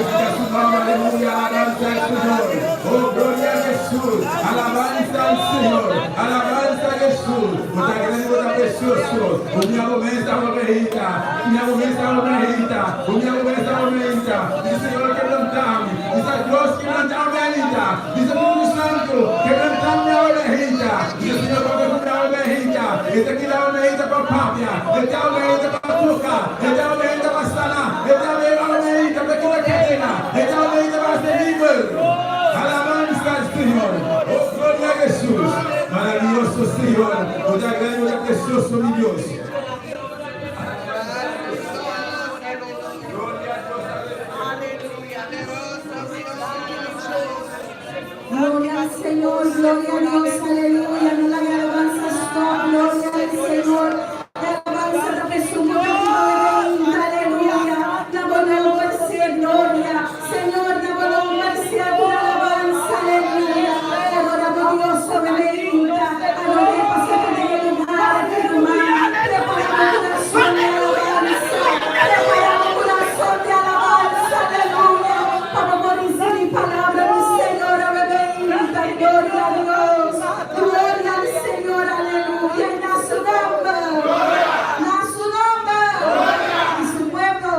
Glorifica su nombre, aleluya, alabanza al Señor. Oh, gloria a Jesús, alabanza al Señor, alabanza a Jesús. Bo ta grandi, bo ta precioso. Bo mira bo mes ta ovejita, mira bo mes ta ovejita, bo mira bo mes ta ovejita. Dice Señor, quebrantami. Dice Dios, quebrantami ahorita. Dice Espíritu Santo, quebrantami ovejita. Dice Señor, papia cu mi ovejita. E ta kila ovejita pa papia, e ta ovejita pa toca, e ta ovejita pa sana, e ta ovejita pa kita cadena, e ta ovejita pa haci liber. Alabanza al Señor. Oh, gloria a Jesús. Maravilloso Señor. Bo ta grandi, bo ta precioso, mi Dios. Gloria al Señor, gloria a Dios, aleluya. No laga alabanza stop, gloria al Señor. Alabanza ta presun ku ta biba reinta, aleluya. Na bo nomber sea gloria, Señor, na bo nomber sea tur alabanza, aleluya. Adora bo Dios awe reinta, ador'é pasobra ta den e lugar aki, ruman. Prepara bo kurason di alabanza, prepara bo kurason di alabanza, aleluya. Pa bo por ricibi palabra di Señor awe beinta. Gloria a Dios, gloria al Señor, aleluya. Y na su nomber, na su nomber, y su pueblo,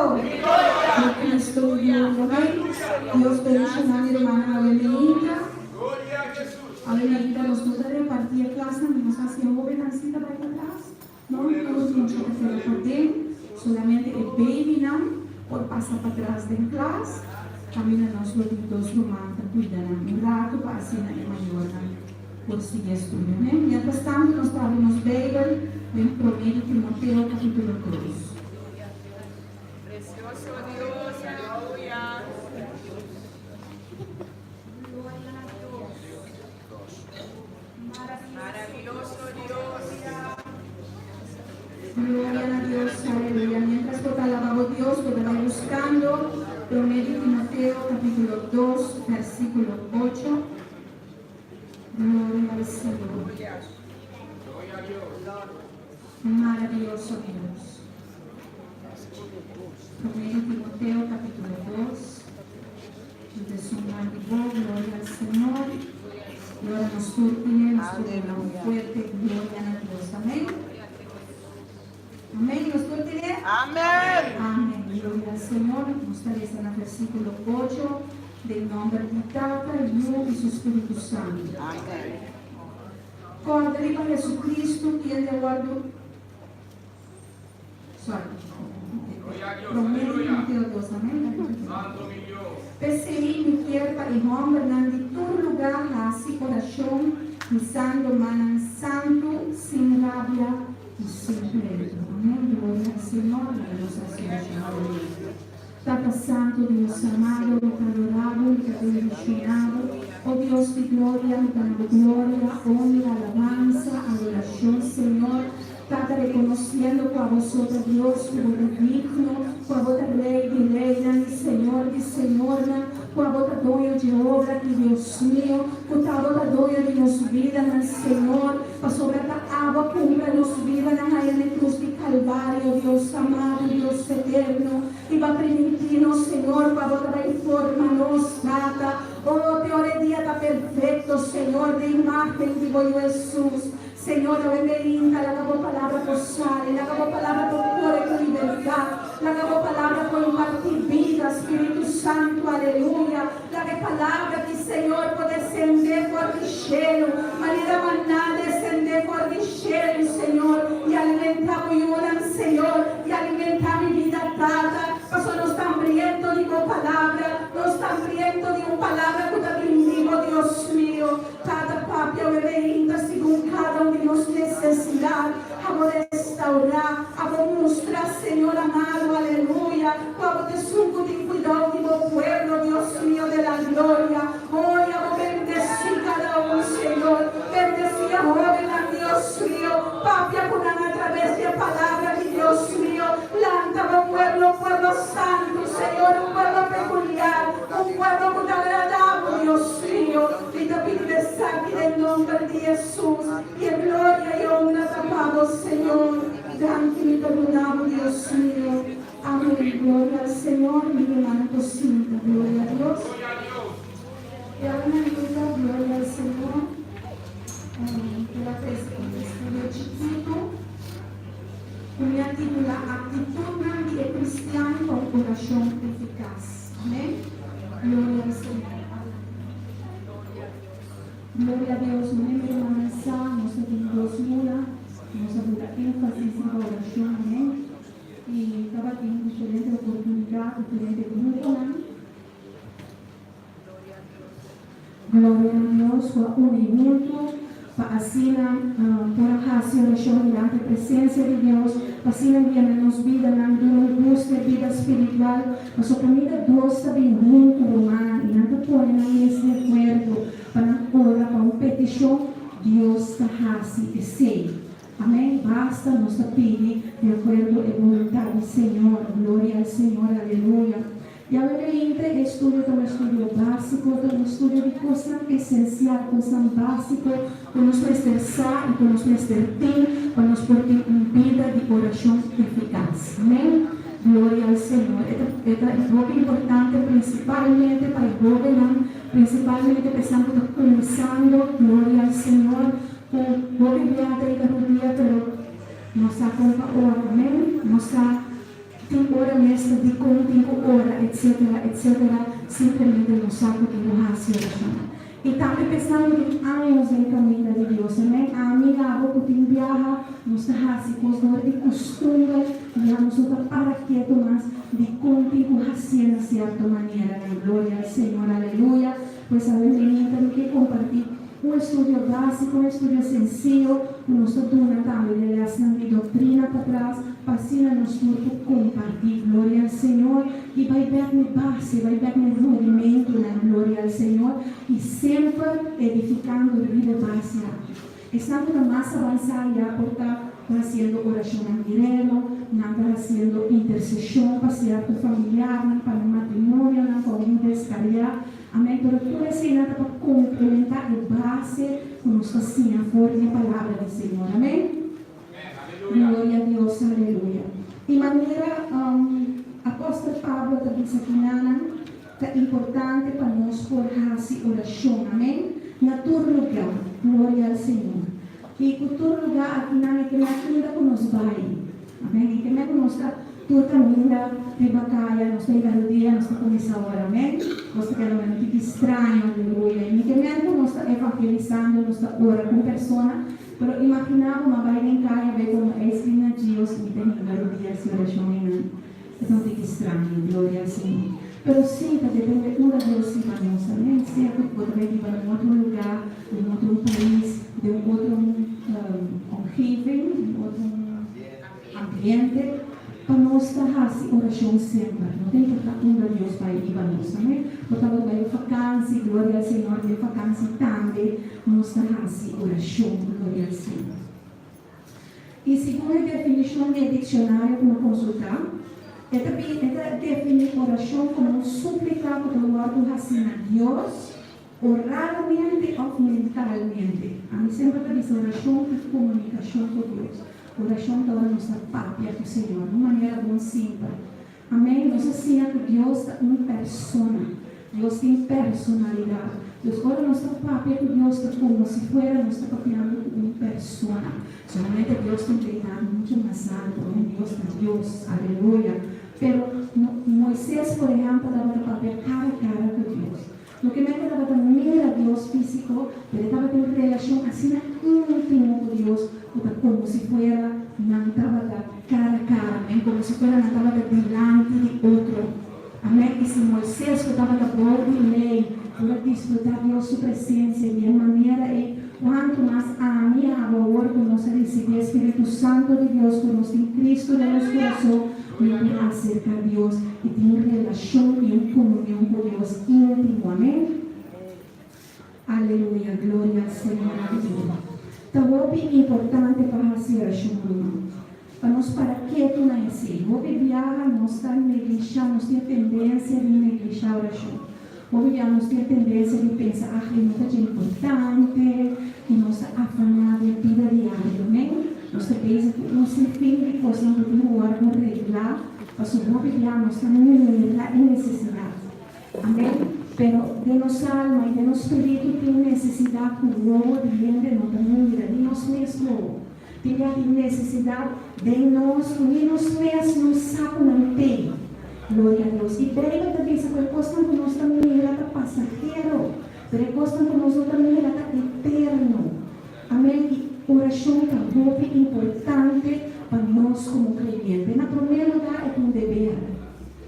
por Cristo gloria. Amén. Dios bendiciona mi rumannan awe beinta. Awe beinta nos no ta reparti e klasnan, mi nos haci e hobennan si ta bai patras. No tur mucha ta keda paden, solamente e babynan por pasa patras den klas. Kaminda nos lo tin dos ruman ta kuida nan un ratu pa asina e mayornan por sigui estudio. Amén. Mientras tanto nos ta abri nos Beibel den Promé di Timoteo kapitulo dos. Precioso Dios, aleluya. Gloria na Dios. Maravilloso Dios. Gloria na Dios, aleluya. Mientras bo ta alaba bo Dios, bo ta bai buscando Promé di Timoteo capítulo 2, versículo 8. Gloria al Señor. Maravilloso Dios. Promé di Timoteo capítulo 2. Entonces un man di bo, gloria al Señor. Y ora nos tur tine, nos por duna un fuerte gloria na Dios. Amén. Amén. Nos tur tine? Amén. Amén. Gloria al Señor. Nos ta lesa na versículo 8 den nomber di Tata, Yu y su Spiritu Santo. Amén. Corda riba Jesucristo, kende a wordo. Sorry. Promé di Timoteo 2, amén? P'esei mi kier pa e hòmbernan di tur lugá hasi orashon hisando mannan santu, sin rabia i sin pleitu. Amén. Gloria al Señor. Laga nos hasi orashon. Aleluya. Tata Santu, Dios amado, mi ta adorá bo, mi ta bendishoná bo. O Dios di gloria, mi ta na bo gloria, honra, alabansa, adorashon, Señor. Tata, reconociendo cu abo so ta Dios, cu bo ta digno, cu abo ta Rey di reynan y Señor di señornan, cu abo ta doño dje obra aki, Dios mio, cu ta abo ta doño di nos bidanan, Señor, pasobra ta abo a cumpra nos bidanan aya na e cruz di Calvario, Dios amado, Dios eterno, y bo a primintí nos, Señor, cu abo ta bay forma nos, Tata. Oh, te ora e dia ta perfecto, Señor, den imagen di bo Yu Jesús. Señor, awe meinta, laga bo palabra por sali, laga bo palabra por kore ku libertat, laga bo palabra por impartí bida, Spiritu Santu, aleluya, laga e palabra di Señor por desendé for di shelu, manera maná desendé for di shelu, Señor, i alimentá bo yunan, Señor, i alimentá mi bida, Tata, pasobra nos ta hambriento di bo palabra, nos ta hambriento di un palabra ku ta bin di bo, Dios mio. Tata papia webe hinta segun kada un di nos nesesidat. Abo restaurá, abo mustra, Señor amado, aleluya, ku abo ta esun ku tin kuidou di bo pueblo, Dios mio de la gloria. Hoy abo bendesí kada un, Señor. Bendesí e hóbennan, Dios mio. Papia ku nan atraves di e palabra di Dios mio. Lanta bo pueblo, un pueblo santu, Señor, un pueblo pekuliar, un pueblo ku ta agradá bo, Dios mio. Mi ta pidi esaki den nomber di Hesus, i e gloria i honra ta pa bo, Señor. Danki mi ta duna bo, Dios mio. Amen. Gloria al Señor. Mi rumannan por sinta. Gloria a Dios. Y ahora minuto, gloria al Señor. El a trese un estudio chikitu ku mi a titulá Aktitutnan di e Kristian pa un Orashon Efikas. Amèn. Gloria al Señor. Gloria a Dios. Manera mi rumannan sa, nos ta tin dos luna, nos a buta énfasis riba orashon. Amèn. I tabatin diferente oportunidat, diferente gruponan. Gloria na Dios ku a uni huntu pa asina por a hasi orashon dilanti e presensia di Dios, pa asina yena nos bidanan duna un boost na e bida spiritual. Pasobra kaminda dos ta bin huntu, rumannan, i nan ta pone nan mes di akuerdo pa nan ora pa un petishon, Dios ta hasi esei. Amén, basta nos ta pidi di akuerdo e boluntat di Señor. Gloria al Señor, aleluya. Yahweh Meinte, e estudio ta un estudio básiko, ta un estudio di kosnan esensial, kosnan básiko ku nos mester sa i ku nos mester tin pa nos por tin un bida di orashon efikas. Amén. Gloria al Señor. E ta e ta hopi importante prinsipalmente pa e hóbennan, prinsipalmente pa esnan ku ta kuminsando, gloria al Señor, ku hopi bia ta yega rudia pero no sa kon pa ora. Amén. No sa. Tin ora mes ta dikon tin ku ora etcetera etcetera simplemente no sa ku tin ku hasi orashon. I tambe pensando tin años den kaminda di Dios amen ami abo ku tin biaha nos ta hasi kos dor di kustumber ya nos no ta para ketu mas dikon tin ku hasié na sierto manera nan gloria al Señor aleluya pues awe mi ta mi ke komparti Un estudio básiko, un estudio sensiyo ku nos ta duna tambe den lèsnan di doktrina patras pa asina nos tur por kompartí. Gloria al Señor! I bai bèk n'e base, bai bèk n'e rudimentunan. Gloria al Señor! I semper edifikando riba e base aki. Esnan ku ta mas avansá ya por ta hasiendo orashonnan di reno, nan ta hasiendo interseshon pa sierto familiarnan, pa nan matrimonionan, pa un deskariá. Amèn, pero tur eseinan ta pa komplementá e base ku nos ta siña for di e Palabra di Señor. Amèn. Gloria a Dios, aleluya. I manera apòstel Pablo ta bisa kinanan, ta importante pa nos por hasi orashon. Amèn. Na tur lugá. Gloria al Señor. I ku tur lugá akinan e ke mei unda ku nos bai. Amèn. E ke mei ku nos ta tur kaminda riba kaya, nos ta yega rodia, nos ta kuminsá ora. Amèn. Nos ta keda un tiki straño, aleluya. I mi ke mei ku nos ta evangelisando, nos ta ora ku un persona, pero imaginá bo m'a bai den kaya bai komo Eislin na Gios i mi ta hinka rodia hasi orashon einan. E ta un tiki straño, gloria al Señor. Pero sí, ta depende unda Dios hiba nos. Amén. Sea ku bo ta bai biba na un otro lugá, den un otro pais, den un otro omgeving, un otro ambiente, pa nos ta hasi orashon semper. No ta importá unda Dios bai hiba nos. Amén. Bo tabata bai un fakansi, gloria al Señor, den fakansi tambe nos ta hasi orashon, gloria al Señor. I segun e definishon di e dikshonario ku mi a konsultá, e ta bin e ta definí orashon komo un súplika ku ta wòrdu hasí na Dios oralmente òf mentalmente. Ami semper ta bisa orashon ta komunikashon ku Dios. Orashon ta ora nos ta papia ku Señor, un manera bon simpel. Amén, nos a siña ku Dios ta un persona. Dios tin personalidat. Dus ora nos ta papia ku Dios ta komo si fuera nos ta papiando ku un persona. Solamente Dios tin reinado muchu mas alto. Amén, Dios ta Dios. Aleluya. Pero Moises, por ehèmpel, tabata papia kara kara ku Dios. Loke mester tabata mira Dios físiko, pero e tabatin un relashon asina íntimo ku Dios ku ta komo si fuera nan tabata kara kara, amèn, komo si fuera nan tabata dilanti di otro. Amèn. I si Moisés ku tabata bou di lei por a disfrutá Dios su presensia di e manera ei, kuantu mas ami i abo awor ku nos a risibí e spiritu santu di Dios, ku nos tin Kristu den nos kurason, Mi por aserká Dios i tin un relashon i un komunion ku Dios íntimo. Amén. Aleluya, gloria al Señor, aleluya. Ta hopi importante pa hasi orashon, ruman. Pa nos para ketu na esei. Hopi biaha nos ta neglishá, nos tin e tendensia di neglishá orashon. Hopi biaha nos tin e tendensia di pensa, ah, e no ta dje importante, i nos ta afaná den bida diario. Amén. Nos ta bezig ku un sinfin di kosnan ku tin ku wòrdu reglá, pasobra hopi biaha nos ta mira e nesesidat. Amèn. Pero den nos alma i den nos spiritu tin nesesidat ku wowo di hende no ta mira, ni nos mes wowo. Tin bia tin nesesidat den nos ku ni nos mes no sa ku nan tin. Gloria a Dios. I Beibel ta bisa ku e kosnan ku nos ta mira ta pasahero, pero e kosnan ku nos no ta mira ta eterno. Amèn. I orashon ta hopi importante pa nos komo kreyente. Na promé lugá e ta un deber.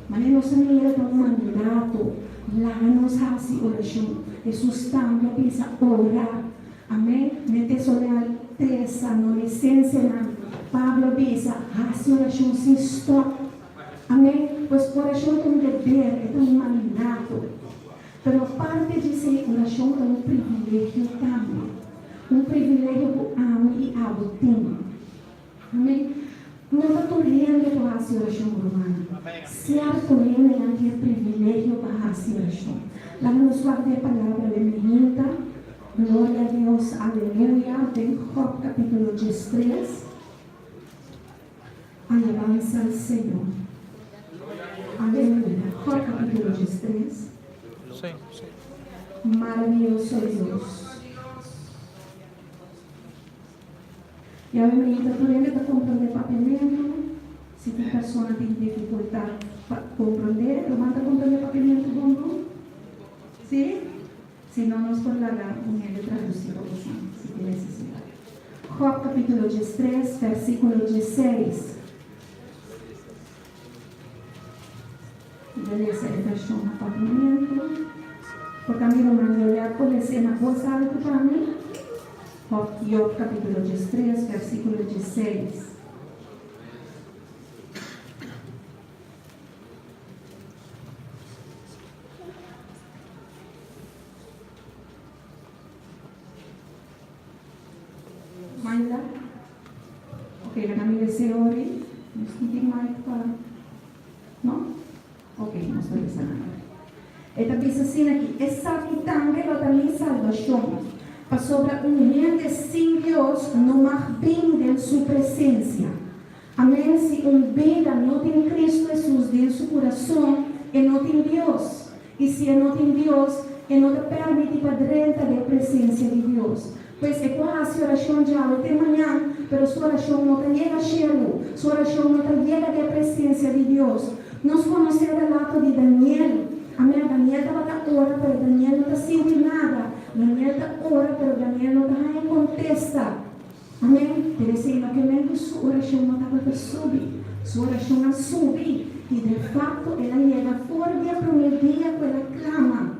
Manera nos a mira ta un mandato, laga nos hasi orashon. Hesus tambe a bisa ora. Amèn. Den Tesoleal Tesalonisensenan, Pablo a bisa, hasi orashon sin stòp. Amèn. Pues orashon ta un deber, e ta un mandato. Pero aparte di esei, orashon ta un privilegio tambe. Un privilegio ku ami i abo tin. Amén. No ta tur hende por hasi orashon, rumannan. Sierto hendenan tin e privilegio pa hasi orashon. Laga nos wak den e palabra den mi hinta. Gloria a Dios, aleluya, den Job capítulo 13. Alabansa al Señor. Aleluya. Job capítulo 13. Maraviyoso Dios. Yahweh mi ta tur hende ta komprondé papiamentu. Si tin persona tin difikultat pa komprondé, ruman ta komprondé papiamentu bon bon? Sí? Si no nos por laga un hende tradusí pa boso si tin nesesidat. Job kapítulo 13 versíkulo 16. Mi ta lesa e vershon na papiamentu. Por ta mi ruman Yolet por les'é na bos altu pa mi? Job, Job kapítulo 13 versíkulo 16. Mayla? Ok, laga mi lesa ori. Nos no tin mic pa. No? Ok, nos ta lesa nan ori. E ta bisa asina aki, Esaki tambe lo ta mi salbashon, pasobra un hende sin Dios no mag bin den su presensia. Amen, si un bida no tin Cristo Hesus den su curason, e no tin Dios. Y si e no tin Dios, e no ta permiti pa drenta den presencia di Dios. Pues e por haci oracion djawe te mañan, pero su oracion no ta yega cielo, su oracion no ta yega den presencia di Dios. Nos conoce e relato di Daniel. Amen, Daniel tabata ora, pero Daniel no ta sinti nada. Daniel ta ora, pero Daniel no ta haña contesta. Amén. Pero esei no ke men ku su orashon no tabata subi. Su orashon a subi, i de fakto el a yega for di e promé dia ku el a klama.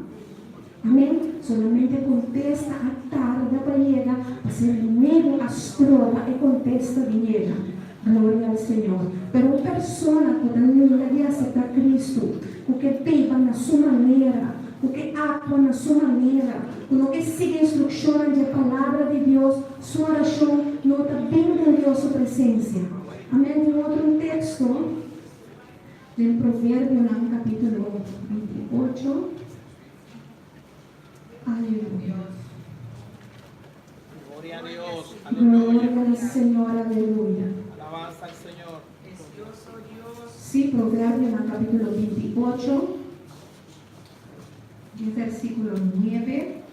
Amén. Solamente kontesta a tarda pa yega, pasobra enemigu a stroba e kontesta di yega. Gloria al Señor. Pero un persona ku ta ninga di aseptá Kristu, ku ke biba na su manera, ku ke aktua na su manera, ku no ke sigui instrukshonnan dje Palabra di Dios, su orashon no ta bin den Dios su presensia. Amèn. Tin otro un teksto den Proverbionan kapítulo 28. Aleluya. Gloria a Dios, aleluya. Gloria al Señor, aleluya. Alabanza al Señor. Precioso Dios. Sí, Proverbionan capítulo 28, di versículo 9.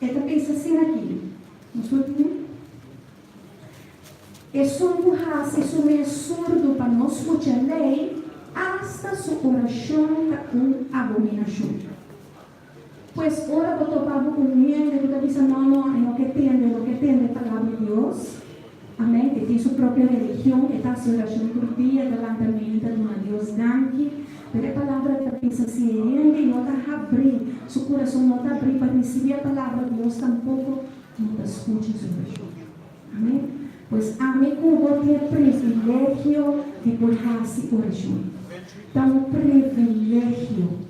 E ta bisa asina aki, nos tur tin? Esun ku hasi su mes surdu pa no skucha lei, asta su orashon ta un abominashon. Pues ora bo topa bo ku un hende ku ta bisa no no e no ke tende, e no ke tende palabra di Dios, amen, e tin su propio religion, e ta hasi orashon tur dia, ta lanta meinta duna Dios danki, pero e palabra ta bisa si e hende no ta habri, su kurason no ta habri pa risibi e palabra, Dios tampoko no ta skucha su orashon. Amen. Pues ami ku bo tin e privilegio di por hasi orashon. Ta un privilegio.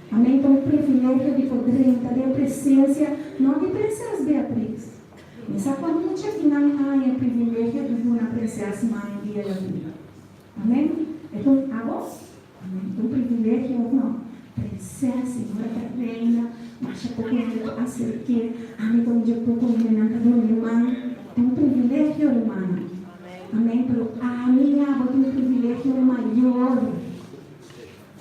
Amén, ta un privilegio di por drenta den presencia, no di Prinses Beatrix. Mi sa cuan mucha ki nan haña e privilegio di duna Prinses man dia la vida. Amén. E ta un, abo? Amén. Ta un privilegio of no? Prinses, señora ta reina, masha poco hende ta acerk'é, ami ta un dje poco hendenan ta duna e man. Ta un privilegio, hermano. Amén. Pero ami y abo tin un privilegio mayor.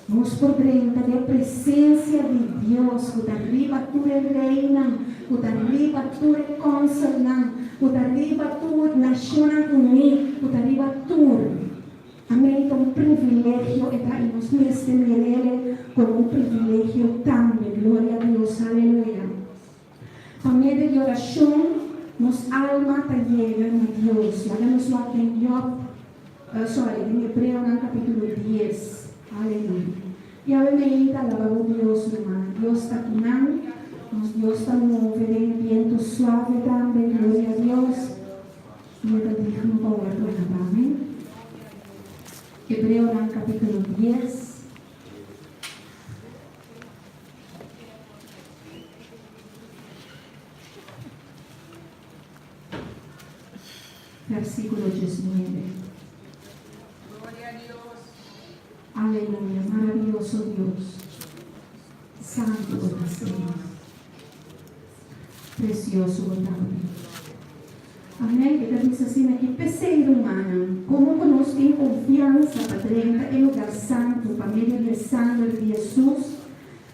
Nos por drenta den presensia di Dios ku ta riba tur e reinan, ku ta riba tur e kònselnan, ku ta riba tur Nashonnan Uní, ku ta riba tur. Amén, ta un privilegio e ta i nos mester mir'é komo un privilegio tambe. Gloria a Dios, aleluya. Pa medio di orashon nos alma ta yega na Dios. Laga nos wak den Job, sorry, den Hebreonan kapítulo dies. Aleluya. Yahweh mei ta alaba bo Dios, ruman. Dios ta ku nan. Nos Dios ta move den e bientu suave tambe. Gloria a Dios. I e ta digno pa wòrdu alabá. Amén. Hebreonan kapítulo dies. Versículo 19. Gloria a Dios. Aleluya, maraviyoso Dios. Santo bo ta, Señor. Precioso bo ta, Dios. Amén. E ta bisa asina aki, P'esei, rumannan, komo ku nos tin konfiansa pa drenta e lugar santu pa medio di e sanger di Hesus,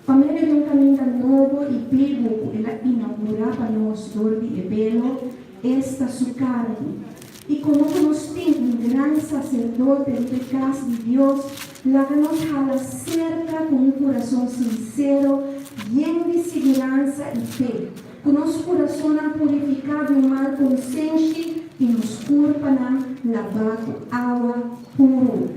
pa medio di un kaminda nobo i bibu ku el a inaugurá pa nos dor di e belo, esta su karni. I komo ku nos tin un gran saserdote riba e kas di Dios, laga nos hala serka ku un kurason sinsero, yen di siguransa i fe. Ku nos kurasonnan purifiká di un mal konsenshi i nos kurpanan labá ku awa puru.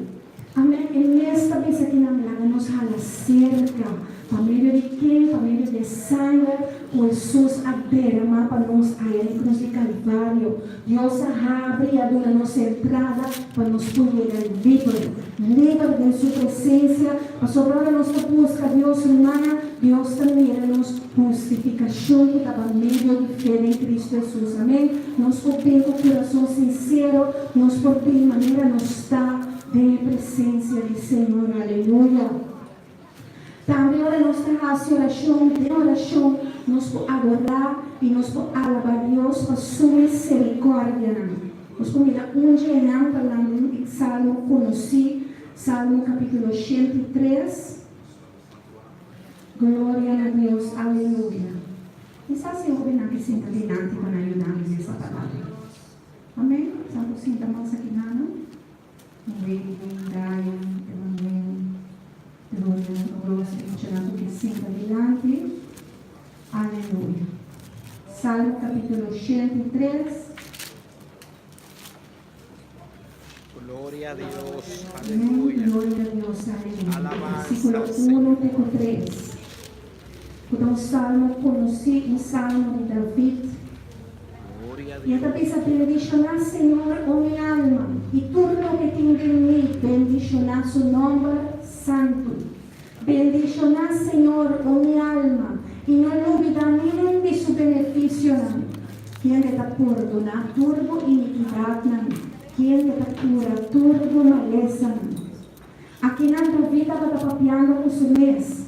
Amèn. E mes ta bisa kinan laga nos hala serka. Pa medio di ken? Pa medio di e sanger ku Hesus a derama pa nos aya den krus di Kalvario. Dios a habri i a duna nos entrada pa nos por yega liber, liber den su presensia, pasobra ora nos ta buska Dios rumannan, Dios ta mira nos hustifikashon ku ta pa medio di fe den Kristu Hesus. Amen. Nos por bin ku kurason sinsero, nos por bin manera nos ta den e presensia di Señor. Aleluya. Tambe ora nos ta hasi orashon, den orashon nos por adorá i nos por alabá Dios pa su miserikòrdianan. Nos por mira un dje ehèmpelnan den e salmo konosí, Salmo kapítulo 103. Gloria na Dios, aleluya. Kisas e hóbennan ke sinta dilanti pa nan yuda mi lesa palabra. Amèn. Sa por sinta mas aki nano? Wendy, Brian, Emanuel, Gloria, Rosa i muchanan ku ke sinta dilanti. Aleluya. Salmo kapítulo 103. Gloria a Dios, Amén. aleluya. Gloria a Dios, aleluya. Alabanza Versíkulo al Señor. 1 te ku 3. Ku ta un salmo konosí, un salmo di David. Gloria a I e ta Dios. bisa, Bendishoná Señor, o mi alma, i tur loke tin den mi, bendishoná su nòmber santu. Bendishoná Señor, o mi alma, i no lubidá ningun di su benefisionan, kende ta pordoná tur bo inikidatnan, kende ta kura tur bo malesanan. Akinan David tabata papiando ku su mes,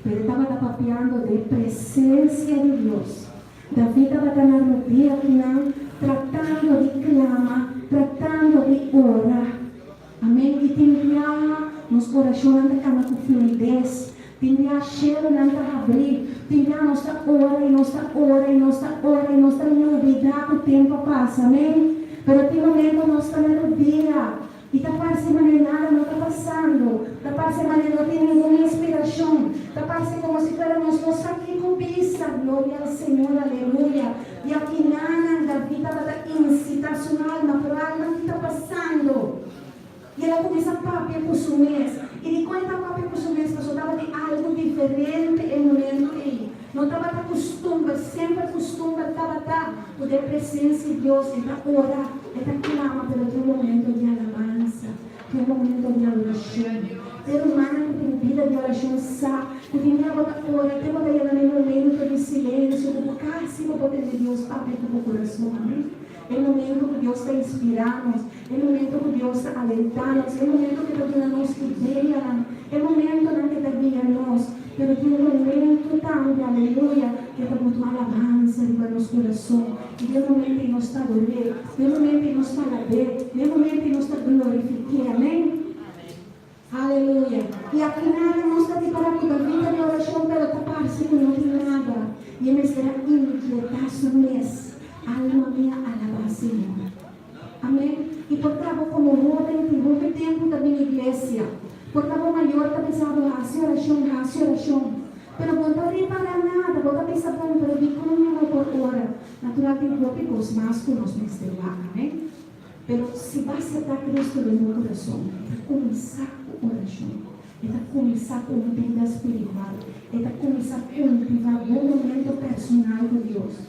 pero e tabata papiando den presensia di Dios. David tabata na rudia kinan, tratando di klama, tratando di ora. Amen. I tin biaha nos orashonnan ta kana ku fluides. Tin biaha shelunan ta habrí. Tin biaha nos ta ora i nos ta ora i nos ta ora i nos ta lubidá ku tempu a pasa. Amen. Pero tin momento nos ta na rudia i ta parse manera nada no ta pasando. Ta parse manera no tin ningun inspirashon. Ta parse komo si fuera nos no sa kiko bisa. Gloria al Señor. Aleluya. I akinanan David tabata insitá su alma, pero alma ki ta pasando? I el a kuminsá papia ku su mes. I dikon e ta papia ku su mes? Pasobra tabatin algu diferente e momentu ei. No tabata kustumber, semper kustumber tabata ku den presensia di Dios e ta ora, e ta klama, pero tin un momento di alabansa, tin un momento di adorashon. E rumannan ku tin bida di orashon sa ku tin dia bo ta ora, te bo ta yega na e momento di silensio ku bo kasi bo por tende Dios papia ku bo kurason. Amen. E momento ku Dios ta inspirá nos, e momento ku Dios ta alentá nos, e momento ku e ta duna nos ideanan, e momentonan ku e ta guia nos. Pero tin un momento tambe, aleluya, ku e ta bota un alabansa riba nos kurason. I den e momento ei nos ta ador'é, den e momento ei nos ta alab'é, den e momento ei nos ta glorifik'é. Amèn. Aleluya. I. akinan nos ta ripará ku David ta den orashon pero ta parse ku no tin nada i e mester a inkietá su mes, Alma mia alabá Señor. Amén. I por ta bo komo hóben tin hopi tempu ta bin iglesia. Por ta bo mayor ta bisa bo hasi orashon, hasi orashon. Pero bo no ta ripará nada, bo ta bisa bon, pero dikon mi no por ora? Natural tin hopi kos mas ku nos mester wak. Amén. Pero si bo aseptá Cristo den bo kurason, e ta kuminsá ku orashon. E ta kuminsá ku un bida spiritual. E ta kuminsá kultivá bo momento personal ku Dios.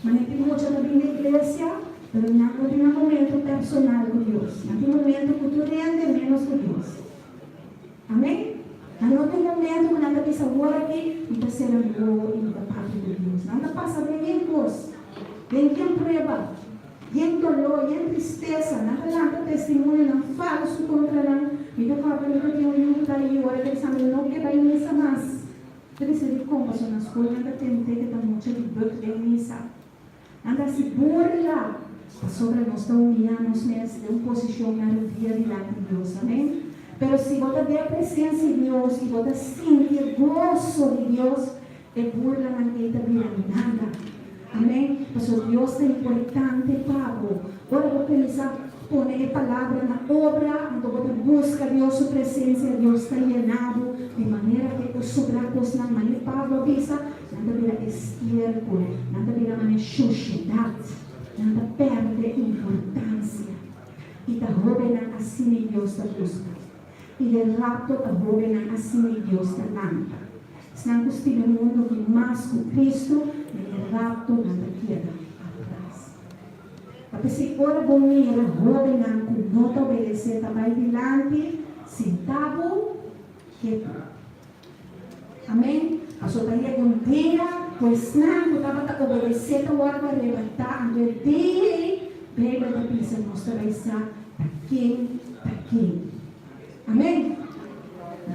Manera tin mucha ta bin na iglesia, pero nan no tin nan momento personal ku Dios. Nan tin momento ku tur hende ménos ku Dios. Amén? Nan no tin momento ku nan ta bisa, Wor aki mi ta sera mi wowo i mi ta papia ku Dios. Nan ta pasa den yen kos, den yen prueba, yen doló, yen tristesa. Nan ta lanta testimonionan falsu kontra nan. Mi ta kòrda mi ta tin un yu ku ta yora ta bisa mi no ke bai misa mas. Ta bisa dikon? Pasobra na skol nan ta tende ke ta mucha di bùk den misa. Nan ta hasi burla pasobra nos ta humiyá nos mes den un posishon na rudia dilanti Dios. Amén. Pero si bo ta den presensia di Dios i bo ta sinti e goso di Dios, e burlanan ei ta bira nada. Amén. Pasobra Dios ta importante pa bo. Ora bo kuminsá pone e palabra na obra, anto bo ta buska Dios su presensia, Dios ta yena bo di manera ku e sobrá kosnan, manera Pablo a bisa, Nan ta bira estiérkol, nan ta bira manera shushedat, nan ta pèrdè importansia. I ta hóbennan asina Dios ta buska. I den rapto ta hóbennan asina Dios ta lanta. Esnan ku stima e mundu ki mas ku Kristu, den e rapto nan ta keda atras. Ta p'esei ora bo mira hóbennan ku no ta obedesé ta bai dilanti, sinta bo ketu. Amén. Pasobra ta yega un dia ku esnan ku tabata obedesé ta wòrdu arebatá, anto e dia ei Beibel ta bisa nos ta bai sa ta ken ta ken. Amén.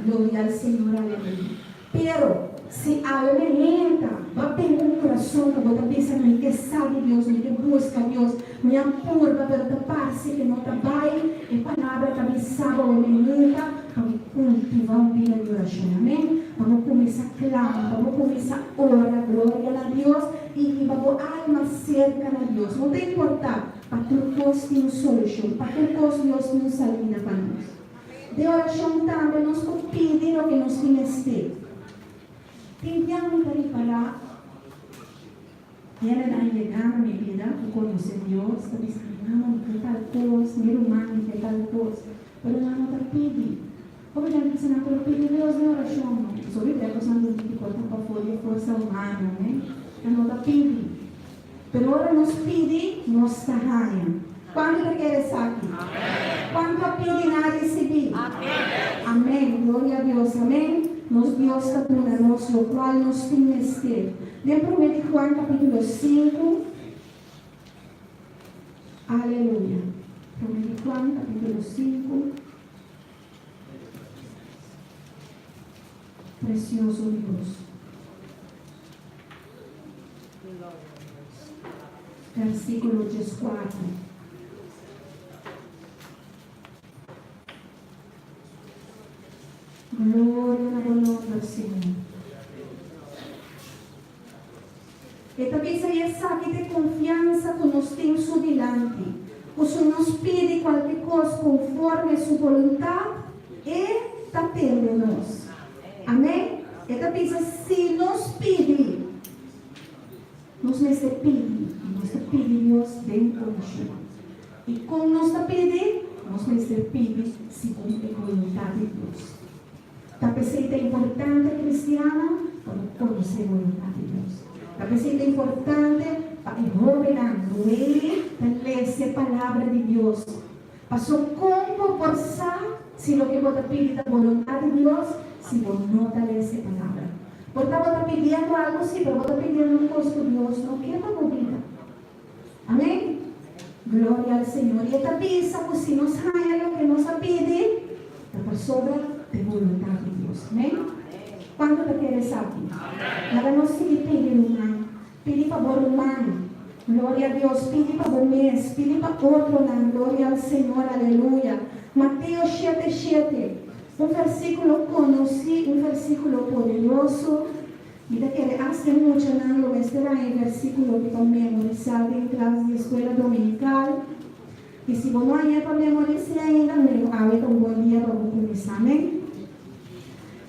Gloria al Señor, aleluya. Pero, si awe mehenta bo tin un kurason ku bo ta bisa mi ke sa di Dios, mi ke buska Dios, mi a purba pero ta parse ke no ta bai, e palabra ta bisa bo awe mehenta pa bo Kultivá un bida di orashon. Amén. Pa bo kuminsá klama, pa bo kuminsá ora, gloria na Dios, i hiba bo alma serka na Dios. No ta importá, pa tur kos tin un solushon, pa tur kos Dios tin un salida pa nos. Den orashon tambe nos por pidi loke nos tin mester. Tin biaha mi ta ripará hendenan yegá na mi bida ku konosé Dios ta bisa, Mama, mi ke tal kos, mi ruman, mi ke tal kos. Pero nan no ta pidi. Hopi nan bisa nan pero pidi Dios den orashon no. Pasobra Biblia ta usa un di por ta pafó di e forsa humano, ne? Nan no ta pidi. Pero ora nos pidi, nos ta haña. Kuantu ta kere esaki? Kuantu a pidi nan a risibí? Amén. Gloria a Dios. Amén. Nos Dios ta duna nos lokual nos tin mester. Den promé di Juan kapítulo sinku. Aleluya. Promé di Juan capítulo 5. Precioso Dios. Versículo 14. Gloria na bo nomber, Señor. E ta bisa i esaki ta e konfiansa ku nos tin su dilanti, ku su nos pidi kualke kos konforme su boluntat, e ta tende nos. Amèn. E ta bisa si nos pidi, nos mester pidi, i nos ta pidi Dios den orashon. I kon nos ta pidi? Nos mester pidi segun e boluntat di Dios. Ta p'esei ta importante, kristiannan, pa bo konosé boluntat di Dios. Ta p'esei ta importante pa e hóbennan nuevi ta lesa e Palabra di Dios. Paso kon bo por sa si loke bo ta pidi ta boluntat di Dios si bo no ta lesa e Palabra? Por ta bo ta pidiendo algu sí, pero bo ta pidiendo un kos ku Dios no ke pa bo bida. Amén! Gloria al Señor! I e ta bisa ku si nos haña loke nos a pidi, ta pasobra ta e boluntat di Dios. Amén! Kuantu ta kere esaki? Laga nos sigui pidi, ruman. Pidi pa bo ruman. Gloria a Dios! Pidi pa bo mes. Pidi pa otronan. Gloria al Señor! Aleluya! Mateo shete, shete. Un versíkulo konosí, un versíkulo poderoso. Mi ta kere asta e muchanan lo mester haña e versíkulo aki pa memorisá den klas di eskuela dominikal. I si bo no hañ'é pa memoris'é ainda, mira awe ta un bon dia pa bo kuminsá. Amén.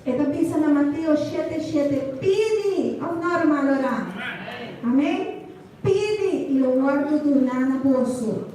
E ta bisa na Mateo shete shete, Pidi! Òf no, ruman Lorán? Amén. Pidi, i lo wòrdu duná na boso.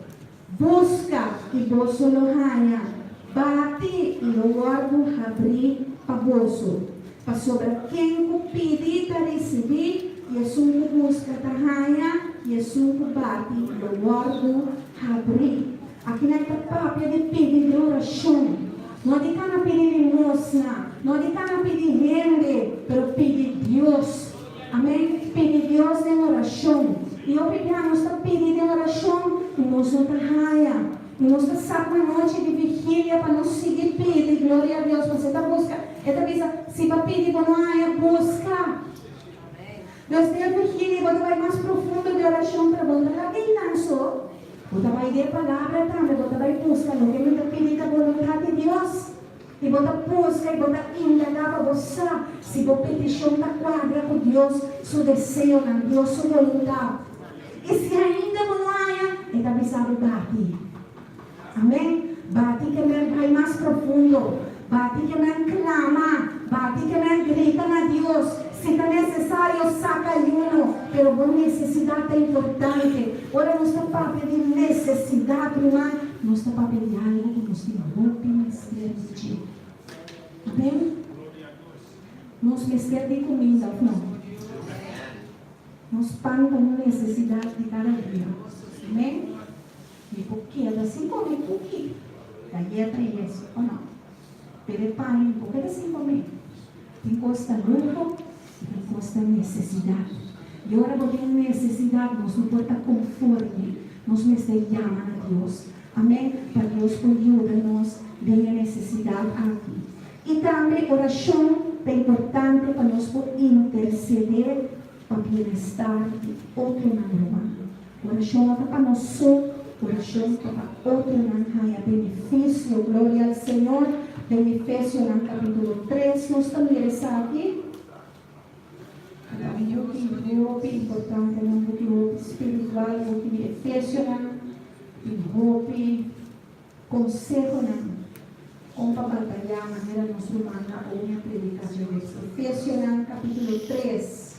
Buska, i boso lo haña. Bati, i lo wòrdu habrí pa boso. Pasobra ken ku pidi ta risibí, i esun ku buska ta haña, i esun ku bati lo wòrdu habrí. Akinan ta papia di pidi den orashon. No di kana pidi limosna, no di kana pidi hende, pero pidi Dios. Amén. Pidi Dios den orashon. I hopi bia nos ta pidi den orashon i nos no ta haña. I nos ta sak na nochi di vigilia pa nos sigui pidi. Gloria a Dios. Pasobra e ta buska, e ta bisa, si bo pidi bo no haña, buska. Nos den vigilia bo ta bai mas profundo di orashon, pero bo no ta laga einan so. Bo ta bai den e Palabra tambe, bo ta bai buska loke mi ta pidi ta boluntat di Dios. I bo ta buska i bo ta indagá pa bo sa si bo petishon ta kuadra ku Dios su deseonan, Dios su boluntat. I si ainda bo no haña, e ta bisa bo bati. Amèn. Bati ke men bai mas profundo. Bati ke men klama. Bati ke men grita na Dios. Si ta nesesario, saka ayuno. Pero bo nesesidat ta importante. Ora nos ta papia di nesesidat, ruman, nos ta papia di algu ku nos tin hopi mester di dje. Amèn. Nos mester di kuminda, òf no? Nos pan ta un nesesidat di kada dia. Amèn. Mi por keda sin come cookie, galleta y eso, o no? Pero e pan mi por keda sin come. Tin cos ta luho y tin cos ta necesidad. Y ora bo tin un necesidad nos no por ta conforme, nos mester yama na Dios. Amen, pa Dios por yuda nos den e necesidad aki. Y tambe oracion ta importante pa nos por intercede pa bienestar di otronan ruman. Orashon no ta pa nos so, orashon ta pa otronan haña benefisio. Gloria al Señor. Den Efesionan kapítulo tres nos ta mira esaki. Ta un buki hopi importante, un buki hopi spiritual, buki di Efesionan tin hopi konsehonan kon pa batayá manera nos ruman Naomi a prediká djaweps. Efesionan kapítulo tres.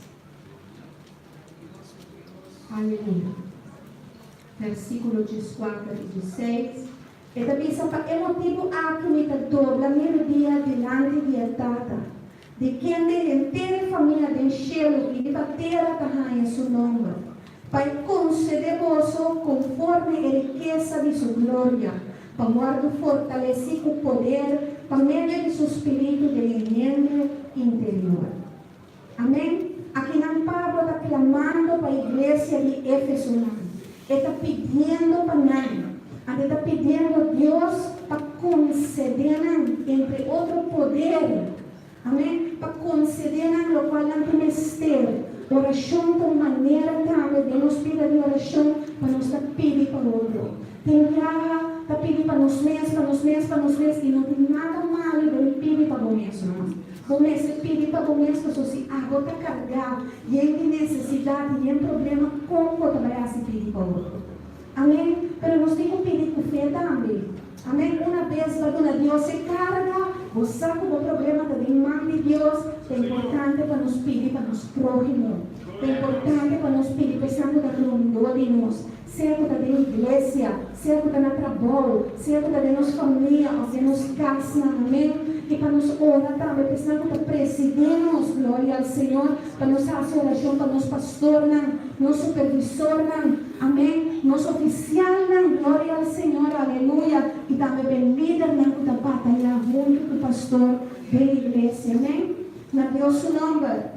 Aleluya. Versíkulo dieskuater i diesseis, e ta bisa, Pa e motibu aki mi ta dobla mi rudia dilanti di e Tata, di kende henter e famia den shelu i riba tera ta haña su nòmber, pa e konsedé boso konforme e rikesa di su gloria, pa wòrdu fortalesí ku poder pa medio di su spiritu den e hende interior. Amen. Akinan Pablo ta clamando pa iglesia di Efesonan. E ta pidiendo pa nan. Anto e ta pidiendo Dios pa concede nan, entre otro, poder. Amen. Pa concede nan locual nan tin mester. Oracion ta un manera tambe den nos bida di oracion pa nos ta pidi pa otro. Tin biaha ta pidi pa nos mes, pa nos mes, pa nos mes y no tin nada malo den pidi pa bo mes, no. Bo mester pidi pa bo mes paso si abo ta kargá yen di nesesidat i yen problema kon bo ta bai hasi pidi pa otro? Amen. Pero nos tin ku pidi ku fe tambe. Amen. Una bes bo a duna Dios e karga, bo sa ku bo problema ta den man di Dios, ta importante pa nos pidi pa nos próhimo. Ta importante pa nos pidi pa esnan ku ta rondó di nos, sea ku ta den iglesia, sea ku ta na trabou, sea ku ta den nos famia òf den nos kasnan. Amen. I pa nos ora tambe pa esnan ku ta presidí nos, gloria al Señor, pa nos hasi orashon pa nos pastornan, nos supervisornan, amen, nos ofisialnan, gloria al Señor, aleluya, i tambe pa e lidernan ku ta batayá huntu ku pastor den iglesia. Amen. Na Dios su nòmber.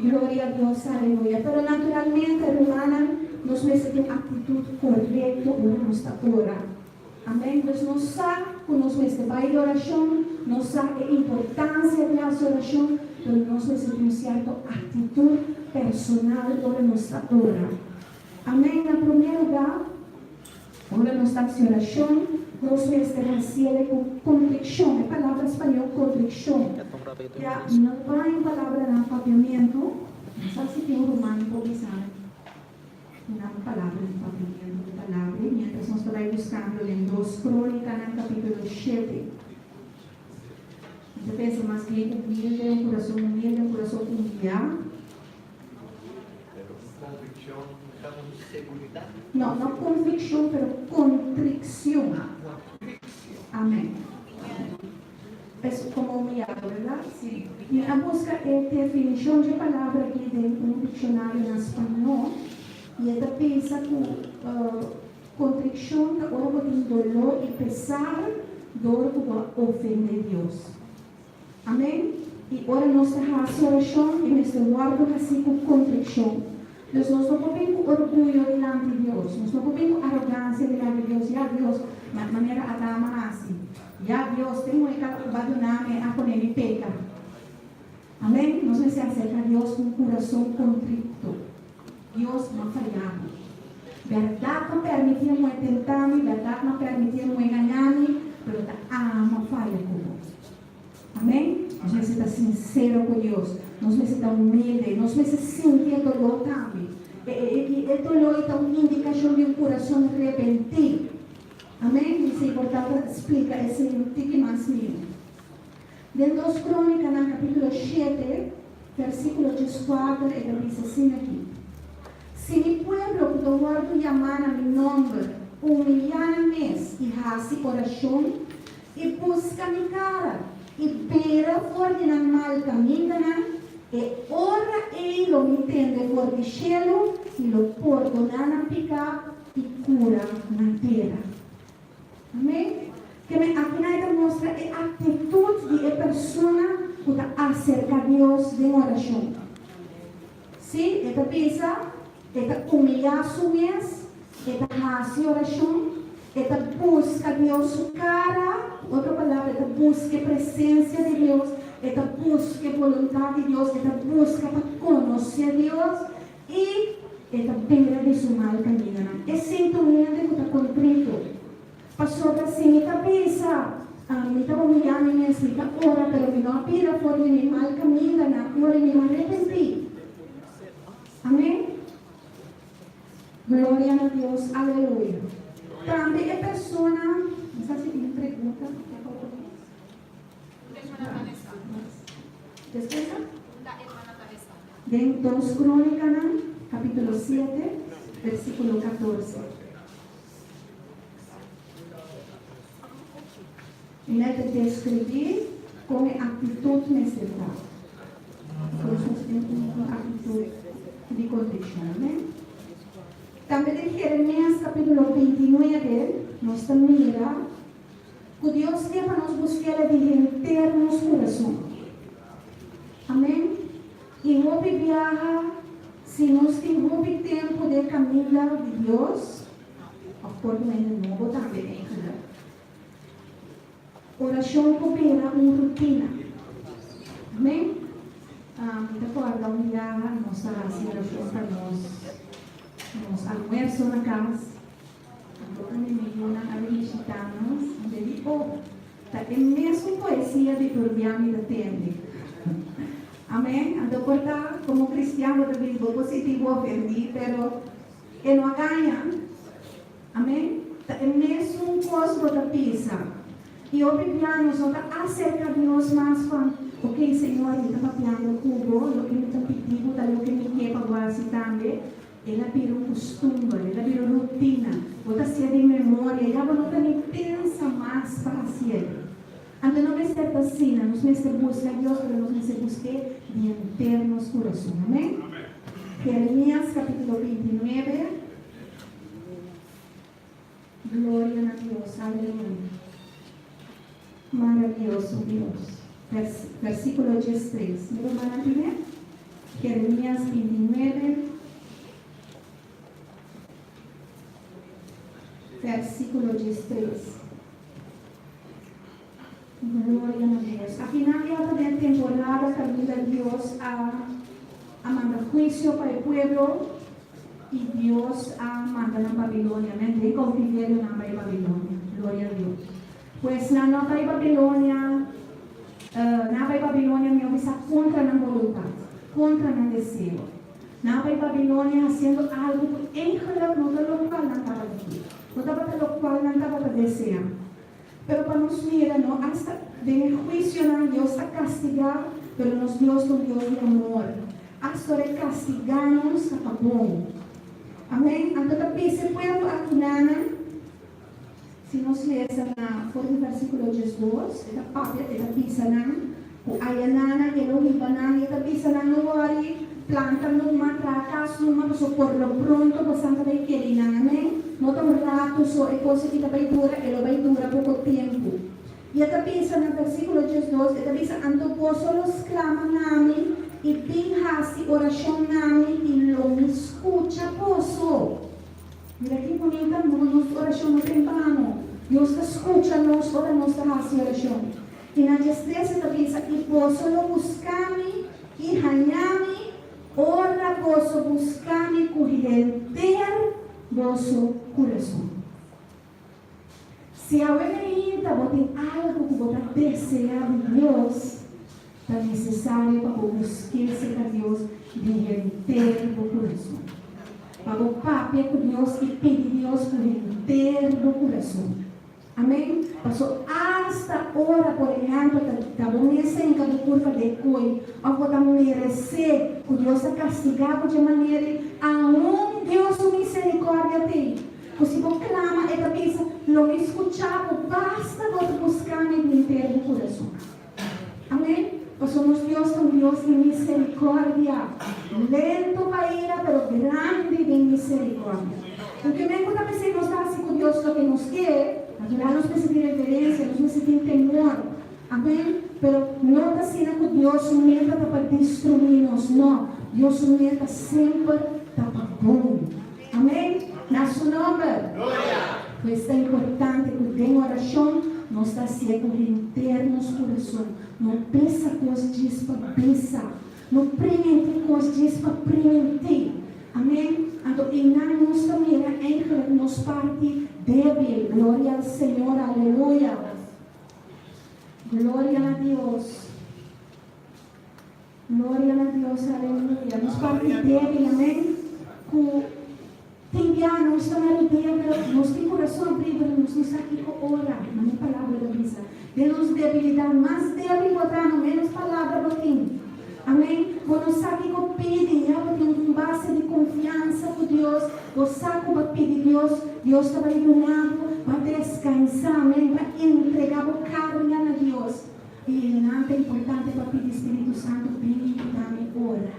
Gloria a Dios, aleluya. Pero naturalmente, rumannan, nos mester tin un aktitut korekto ora nos ta ora. Amen. Pues nos sa ku nos mester bai di orashon, nos sa e importansia di hasi orashon, pero nos mester tin un sierto aktitut personal ora nos ta ora. Amen. Na promé lugá, ora nos ta hasi orashon. Nos mester hasiele ku kontrikshon, e palabra spañó kontrikshon. Ya no ta un palabra na papiamentu, no sa si tin un ruman por bisa una palabra na papiamentu ku palabra ei, miéntras nos ta bai buskando den Dos Krónikanan kapítulo shete. Mi ta pensa mas bien humilde, un kurason humilde, un kurason humiyá. Pero un conviccion ta un seguridad. No, no conviccion, pero contriccion. Ah, contriccion. Amen. Es como humillado, verdad? Sí. Mi a busca e definicion dje palabra aki den un diccionario na spañó, y e ta bisa cu contriccion ta ora bo tin doló y pesar dor cu bo a ofende Dios. Amén. I ora nos ta hasi orashon, e mester wòrdu hasí ku kontrikshon. Dus nos no por bin ku orguyo dilanti Dios. Nos no por bin ku arogansia dilanti Dios. Ya Dios, manera Adam a hasi. Ya Dios, te mueka ku bo a duna mi a pone mi peka. Amén. Nos mester aserka Dios ku un kurason kontrikto. Dios no a faya mi. Bèrdat no pèrmití e muhé tentá mi, bèrdat no pèrmití e muhé gañá mi, pero ta amo faya ku bo. Amén? Nos mester ta sinsero ku Dios, nos mester ta humilde, nos mester sinti e doló tambe. E, e, e doló ei ta un indikashon di un kurason repentí. Amén? Mi si por ta splika esei un tiki mas mihó. Den Dos Krónikanan kapítulo shete, versíkulo dieskuater e ta bisa asina aki, Si mi pueblo ku ta wòrdu yamá na mi nòmber humiliá nan mes i hasi orashon i buska mi kara i bira for di nan mal kamindanan, e ora ei lo mi tende for di shelu i lo pordoná nan piká i kura nan tera. Amén. Keme akinan e ta mustra e aktitut di e persona ku ta aserka Dios den orashon. Sí, e ta bisa, e ta umiliá su mes, e ta hasi orashon, e ta buska Dios su kara, ku otro palabra, e ta buska e presensia di Dios, e ta buska e boluntat di Dios, e ta buska pa konosé Dios I e ta bira di su mal kamindanan. E sinti un hende ku ta kontrito. Pasobra si mi ta bisa, Mi ta humiyá mi mes, mi ta ora, pero mi no a bira for di mi mal kamindanan, i ora mi no a repentí. Amén. Gloria na Dios. Aleluya. Tambe e persona, mi sa si tin pregunta. Despensa? Den Dos Krónikanan, kapítulo siete, versíkulo katorse. I nan ta deskribí kon e aktitut mester ta. Por eso nos tin un aktitut di kontrikshon. Amèn. Tambe den Jeremias kapítulo bintinuebe nos ta mira ku Dios ke pa nos busk'El di henter nos kurason. Amèn. I hopi biaha, si nos tin hopi tempu den kaminda di Dios, òf por un hende nobo tambe eigenlijk, orashon por bira un rutina. Amèn. Mi ta kòrda un biaha nos ta hasi orashon pa nos nos almuerso na kas. Anto un di mi yunan a bin bishitá nos, mi di, Oh, ta e mesun poesia di Turbian mi ta tende. Amén. Anto por ta, komo kristian bo ta bisa bo por sinti bo ofendí, pero e no a gaña. Amén. Ta e mesun kos bo ta bisa. I hopi bia nos no ta aserka Dios mas pa, Ok, Señor, mi ta papiando ku bo, loke mi ta pidi bo ta loke mi ke pa bo hasi tambe. El a bira un kustumber, el a bira un rutina. Bo ta hasié den memoria, ya bo no ta ni pensa mas pa hasié. Anto no mester ta asina, nos mester buska Dios, pero nos mester busk'é di henter nos kurason. Amèn? Jeremias kapítulo bintinuebe. Gloria na Dios, aleluya. Maravioso Dios. Versíkulo diestres. Mi rumannan primer? Jeremias bintinuebe, versíkulo diestres. Gloria na Dios. Akinan ya ta den temporada kaminda Dios a a manda huisio pa e pueblo i Dios a manda nan Babilonia. Men den koutiverio nan bai Babilonia. Gloria na Dios. Pues nan no a bai Babilonia, nan a bai Babilonia, mihó bisa, kontra nan boluntat, kontra nan deseo. Nan a bai Babilonia hasiendo algu ku eigenlik no ta lokual nan tabata ke, no tabata lokual nan tabata deseá. Pero pa nos mira, no asta den e huisionan Dios ta kastigá, pero nos Dios ta un Dios di amor. Asta ora e kastigá nos ta pa bon. Amèn. Anto ta bisa e pueblo akunana, si nos lesa na for di versíkulo 12, e ta papia, e ta bisa nan ku ayanana e lo hiba nan, e ta bisa nan, No wòri, planta numa, traha kas numa, pasobra por lo pronto bosan ta bai keri nan. Amèn. No ta un ratu so e kos aki ta bai dura, e lo bai dura poko tempu. I e ta bisa na versíkulo 12, e ta bisa, Anto boso lo sklama na mi i bin hasi orashon na mi, i lo mi skucha boso. Mira ki bunita, no, nos orashon no ta en bano. Dios ta skucha nos ora nos ta hasi orashon. I na 13 e ta bisa, I boso lo buska mi i haña mi ora boso buska mi ku henter boso kurason. Si awe meinta bo tin algu ku bo ta deseá di Dios, ta nesesario pa bo busk'é serka Dios di henter bo kurason. Pa bo papia ku Dios i pidi Dios ku henter bo kurason. Amén. Paso asta ora, por ehèmpel, ta ta bo mes ta hinka bo kurpa den koi òf bo ta meresé ku Dios ta kastigá bo dje manera ei, aun Dios su miserikòrdia t'ei. Ku si bo klama, e ta bisa, Lo mi skucha bo, basta bo ta buska mi di henter bo kurason. Amén. Pasobra nos Dios ta un Dios di miserikòrdia, lento pa ira, pero grandi den miserikòrdia. Ku ke men ku ta p'esei nos ta hasi ku Dios loke nos ke, natural nos mester tin reverensia, nos mester tin temor. Amén. Pero no ta asina ku Dios su meta ta pa destruí nos, no, Dios su meta semper ta pa bon. Amén. Na su nomber. Gloria. Pues ta importante cu den oracion nos ta hacié cu henter nos curason. No bisa cos djis pa bisa. No primintí cos djis pa primintí. Amén. Anto einan nos ta mira eigenlijk nos parti débil. Gloria al Señor. Aleluya. Gloria na Dios. Gloria na Dios, aleluya. Nos parti débil, amén. Ku tin bia nos ta na rudia, pero nos tin kurason abrí, pero nos no sa kiko ora. Mane palabra ta bisa, den nos debilidat, mas débil bo ta, no ménos palabra bo tin. Amén. Bo no sa kiko pidi, ya bo tin un base di konfiansa ku Dios. Bo sa ku bo pidi Dios, Dios ta bai duna bo, bo a deskansá, amén, bo a entregá bo karga na Dios. I einan ta importante pa pidi Spiritu Santu bin i yuda mi ora,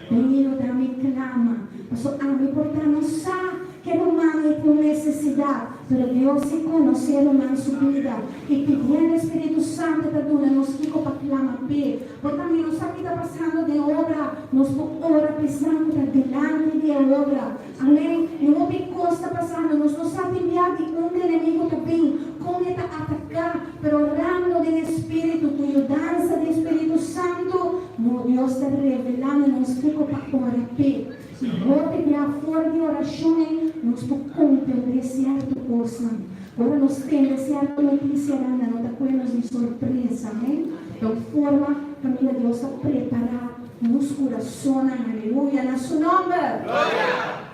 bin i yuda mi klama, paso ami por ta no sa ke ruman ei tin un nesesidat, pero Dios si konosé ruman su bida i pidiendo Spiritu Santu ta duna nos kiko pa klama p'e. Por ta mi no sa ki ta pasando den obra, nos por ora p'esnan ku ta dilanti di e obra. Amén. I hopi kos ta pasando, nos no sa tin bia di unda enemigo ta bin, kon e ta ataká, pero orando den e Spiritu, ku yudansa di e Spiritu Santu, no Dios ta revelá na nos kiko pa ora p'e. I hopi bia for di orashon ei nos por komprendé sierto kosnan. Ora nos tende sierto notisianan, nan no ta kue nos di sorpresa. Amén. Ta un forma kaminda Dios ta prepará nos kurasonnan. Aleluya. Na su nòmber. Gloria!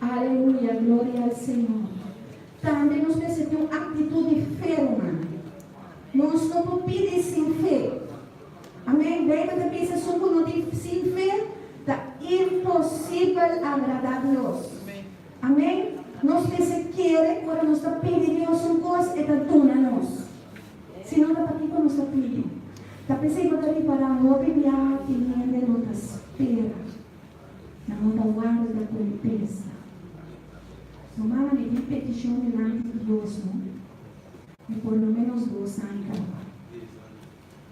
Aleluya. Gloria al Señor. Tambe nos mester tin un aktitut di fe, ruman. Nos no por pidi sin fe. Amén. Beibel ta bisa esun ku no tin sin fe, ta imposibel agradá Dios. Amén. Nos mester kere ku ora nos ta pidi Dios un kos, e ta duna nos. Si no, ta pakiko nos ta pidi? Ta p'esei bo ta ripará hopi biaha tin hende no ta spera. Nan no ta warda kontesta. Rumannan, mi tin petishon dilanti di Dios, no? Di por lo ménos dos aña kaba.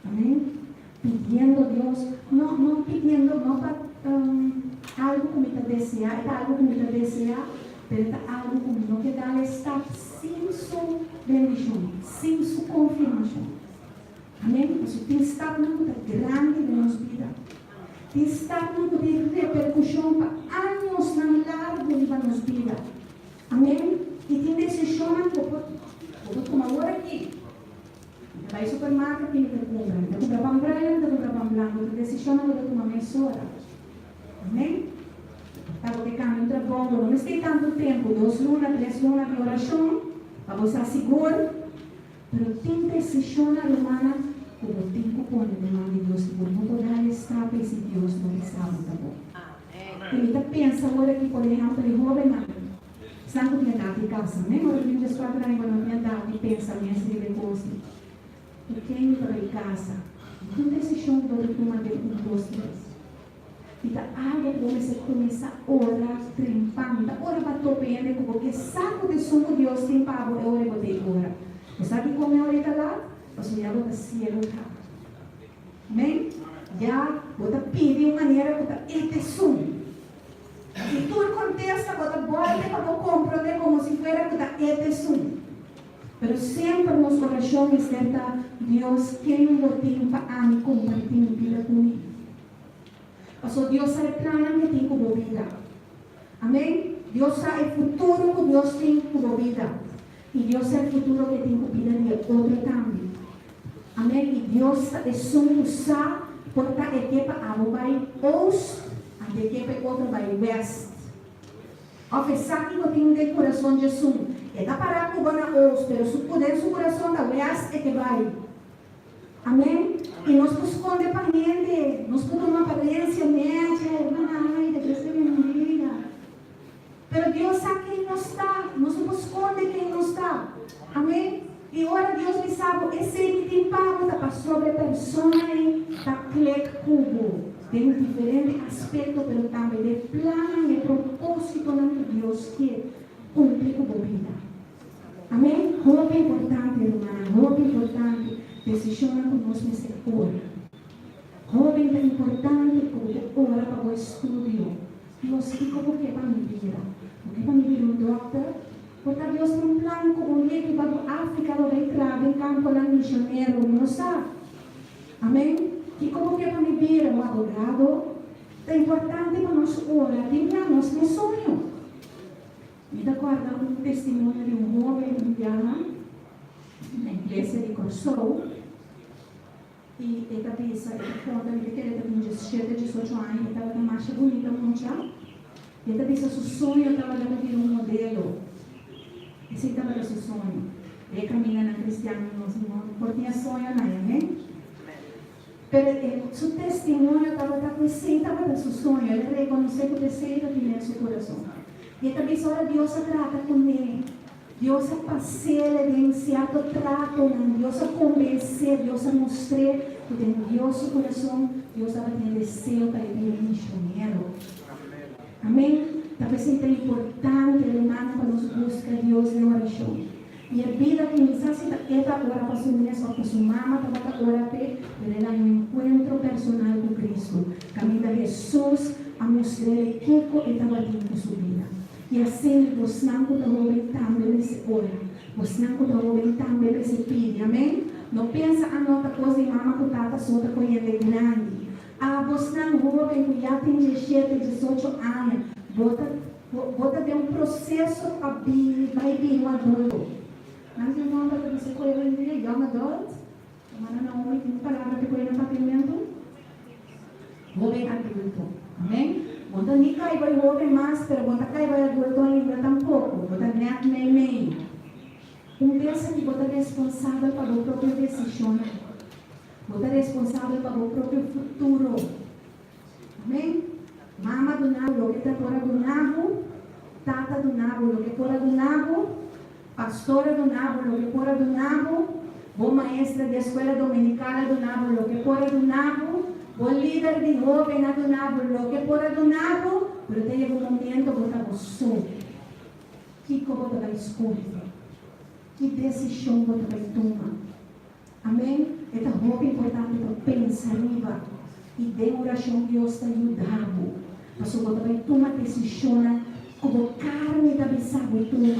Amén. Pidiendo Dios, no, no pidiendo, no pa algu ku mi ta deseá, e ta algu ku mi ta deseá, pero e ta algu ku mi no ke dal e stap sin su bendishon, sin su konfirmashon. Amén. Pasobra tin stapnan ku ta grandi den nos bida. Tin stapnan ku tin reperkushon pa añosnan largu riba nos bida. Amén. I tin desishonnan ku por. Bo por tuma awor aki. Mi ta bai supermarket i mi ta kumpra. Mi ta kumpra pan bruin, mi ta kumpra pan blanku. Ta desishonnan bo ta tuma mesora. Amén. Ta bo ke kambia un trabou, bo no mester tantu tempu, dos luna, tres luna di orashon pa bo sa sigur. Pero tin desishonnan, rumannan, ku bo tin ku pone den man di Dios i bo no por dal e stap ei si Dios no bisa bo ta bon. I mi ta pensa ora ki, por ehèmpel, e hóbennan, esnan ku tin edat di kasa, amén, ora ku tin dieskuater aña bo no tin edat di pensa mes riba e kos ei. Ku ken mi ta bai kasa? No ta un desishon ku bo ta tuma den un, dos, tres. I ta algu ku bo mester kuminsá ora trempan. Ta ora pa topa hende ku bo ke sa ku ta esun ku Dios tin pa bo e ora bo ta ei ora. Bo sa dikon e ora ei ta lat? Pasobra ya bo ta siegu kaba. Amen? Ya bo ta pidi un manera ku ta e ta esun. I tur kontesta bo ta bòlta pa bo komprondé komo si fuera ku ta e ta esun. Pero semper nos orashon mester ta, Dios, ken bo tin pa ami kompartí mi bida ku mi? Paso Dios sa e plannan ke tin ku bo bida. Amen. Dios sa e futuro ku Dios tin ku bo bida. I Dios sa e futuro ke tin ku bida di e otro tambe. Amen. I Dios ta esun ku sa por ta e ke pa abo bai oost, anto e ke pa e otro bai west. Of e sa kiko tin den kurason djesun. E ta pará ku bo na oost, pero su ku den su kurason ta west e ke bai. Amen. I nos por skonde pa hende, nos por duna un aparensia nechi, hermana Aida, Dios te bendiga. Pero Dios sa ken nos ta, nos no por skonde ken nos ta. Amen. I ora Dios bisa bo esei mi tin pa bo ta pasobra e persona ei ta klik ku bo den diferente aspekto pero tambe den plannan i propósitonan ku Dios kier kumpli ku bo bida. Amen hopi importante rumannan hopi importante decisionnan ku nos mester ora hoben ta importante ku bo ta ora pa bo estudio Dios kiko bo ke pa mi bira bo ke pa mi bira un dokter por ta Dios tin un plan ku un dia ki ba bo Africa lo bay traha den camponan misionero mi no sa amen kiko bo ke pa mi bira un abogado ta importante pa nos ora tin bia nos tin soño. Mi ta kòrda un testimonio di un hóben un biaha na iglesia di Kòrsou i e ta bisa, e ta konta, mi ta kere e ta tin diesshete, diesocho aña, e tabata masha bunita mucha, i e ta bisa su soño tabata pa bira un modelo, esei tabata su soño. E kamindanan kristian nos no por tin e soñonan, amén? Pero e su testimonio tabata ku esei tabata su soño, el a rekonosé ku esei ta tin den su kurason. I e ta bisa ora Dios a trata kuné, Dios a pas'é den sierto tratonan, Dios a kombens'é, Dios a mustr'é ku den Dios su kurason Dios tabatin e deseo pa e bira misionero. Amén. Ta p'esei ta importante, rumannan, pa nos buska Dios den orashon. I e bida kuminsá si ta e ta ora pa su mes òf pa su mama tabata ora p'e, pero el a haña un enkuentro personal ku Kristu, kaminda Hesus a mustr'é kiko e tabatin ku su bida. I asina bosnan ku ta hóben tambe mester ora. Bosnan ku ta hóben tambe mester pidi. Amèn? No pensa anota kos di mama ku tata so ta koyende grandi. A bosnan hóben ku ya tin diesshete, diesocho aña, bo ta Bo bo ta den un proseso pa bini bai bira un adulto. Nan tin un nòmber ta bisa koe hoy en dia, young adult. Hermana Naomi tin un palabra pa koe na papiamentu? Hoben adulto. Amen. Bo no ta ni kai bai hoben mas, pero bo no ta kai bai adulto ainda tampoko. Bo ta nèt mei mei. Un bes aki bo ta responsabel pa bo propio desishonnan. Bo ta responsabel pa bo propio futuro. Amén. Mama duna bo loke ta por a duna bo, tata duna bo loke por a duna bo, pastor a duna bo loke por a duna bo, bo maestra di escuela dominical a duna bo loke por a duna bo, bo lider di hoben a duna bo loke por a duna bo, pero ta yega un momento bo ta bo so. Kico bo ta bay scoge? Ki decision bo ta bay tuma? Amen. E ta hopi importante pa pensa riba i den orashon Dios ta yuda bo, pasobra bo ta bai tuma desishonnan ku bo karni ta bisa bo tuma,